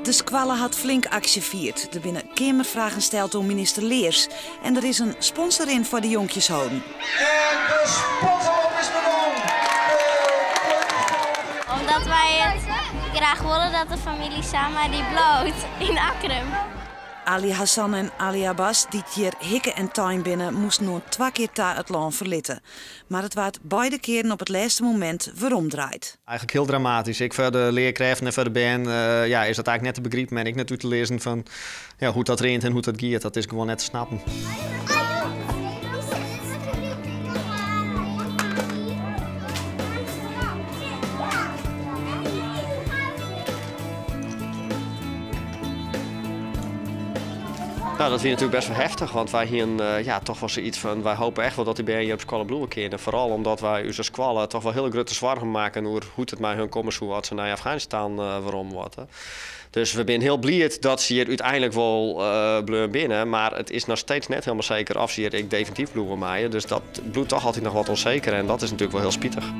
De skoalle hat flink aksje fierd. Der binne keamerfragen steld oan minister Leers en der is in sponsorrin foar de jonkjes holden. En de sponsorloop is begûn. Omdat wy it graach wolle dat de famylje Sama dy bliuwt yn Akkrum. Ali Hassan en Ali Abbas, dy't hjir hikke en tein binne, moasten oant twa kear ta it lân ferlitte. Mar it waard beide kearen op it lêste momint weromdraaid. Eigenlik hiel dramatysk. Ek foar de learkrêften en foar de bern ja, is dat eigenlik net te begripen en ek net út te lizzen fan ja, hoe't dat rint en hoe't dat giet. Dat is gewoan net te snappen. Nou, dat wie natuerlik best wol heftich, want wy hienen ja, toch wol sayts fan wy hopen echt wol dat dy bern hjir op skoalle bliuwe kinne. Foaral omdat wy ús as skoalle toch wol hiele grutte soargen makken oer hoe't it mei hun komme soe as se nei Afganistan werom moatte. Dus we binne hiel bliid dat se hjir úteinlik wol bleaun binne, mar it is noch steeds net hielendal seker oft se hjir ek definityf bliuwe meie. Dus dat bliuwt toch altyd noch wat ûnseker en dat is natuerlik wol hiel spitich.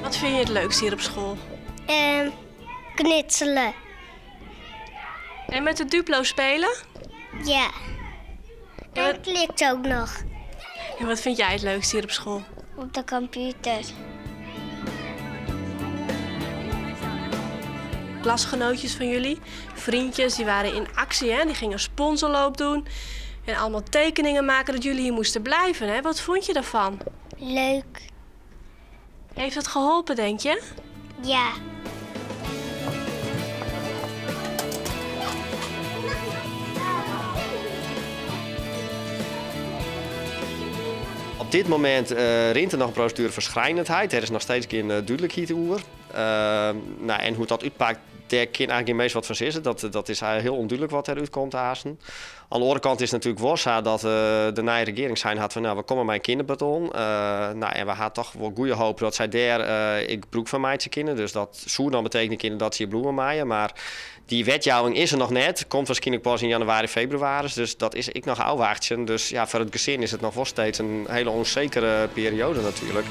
Wat fyn je it leukst hjir op skoalle? Knutsele. En met de Duplo spelen? Ja. En klikt ook nog. En wat vind jij het leukst hier op school? Op de computer. Klasgenootjes van jullie, vriendjes, die waren in actie, hè? Die gingen sponsorloop doen en allemaal tekeningen maken dat jullie hier moesten blijven. Hè? Wat vond je daarvan? Leuk. Heeft het geholpen, denk je? Ja. Op dit momint rint der noch in proseduere foar schrijnendheid. Dêr is noch steeds gjin dúdlikheid oer. Nou, en hoe't dat útpakt, dêr kin eigenlik gjin minsk wat fan sizze. Dat is hiel ûndúdlik wat dêr útkomt aansten. Oan de oare kant is it natuerlik wol sa dat de nije regearing sein hat fan nou, we komme mei in kinderpardon. Nou, en we ha toch wol goede hoop dat sy dêr ek brûk fan meitsje kinne. Dus dat soe dan betekenje kinne dat se hjir bliuwe meie. Mar dy wetjouwing is der noch net. Komt waarskynlik pas yn januari, febrewaris. Dus dat is ek noch ôfwachtsjen. Dus ja, foar it gesin is it noch wol steeds in hiele ûnsekere perioade natuerlik.